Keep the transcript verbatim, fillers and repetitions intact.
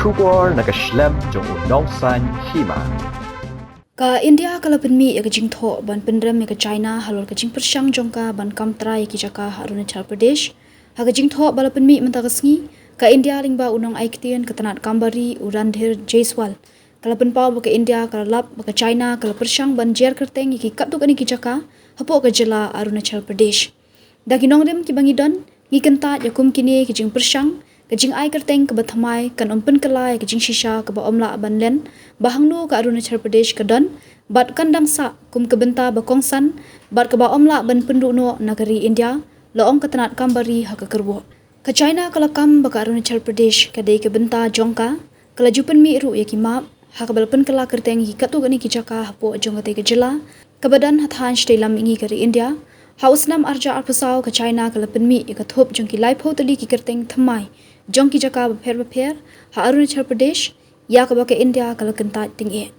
Khubor na ka shlem jong u Nongsaiñ Hima. Ka India ka la pynmih ïa ka jingthoh ban pynrem ïa ka China halor ka jingpyrshang jong ka ban kam trai ïa ki jaka ha Arunachal Pradesh. Ha ka jingthoh ba la pynmih mynta ka sngi, ka India lyngba u nongai ktien ka tnat kam bari u Randhir Jaiswal ka la pynpaw ba ka India ka la lap ba ka China ka la pyrshang ban jer kyrteng ïa ki katto katne ki jaka hapoh ka jylla Arunachal Pradesh. Da ki nongrim kiba ngi don, ngi kyntait ïa kum kine ki jingpyrshang, ka jingai kyrteng kaba thymmai kan ym pynkylla ïa ka jingshisha kaba ym lah ban len ba hangno ka Arunachal Pradesh ka don, bad kan dang sah kum ka bynta ba kongsan bad kaba ym lah ban pynduh noh na ka ri India, la ong ka tnat kam bari ha ka kyrwoh. Ka China ka la kam ba ka Arunachal Pradesh ka dei ka bynta jong ka, ka la ju pynmih ruh ïa ki map ha kaba la pynkylla kyrteng ïa ki katto katne ki jaka hapoh jong katei ka jylla kaba don ha thaiñ shatei lam mihngi ka ri India. Ha u snem arhajar arphew saw ka China ka la pynmih ïa ka thup jong ki laiphew tylli ki kyrteng thymmai jong ki jaka bapher bapher ha Arunachal Pradesh, ïa kaba ka India ka la kyntait tyngeh.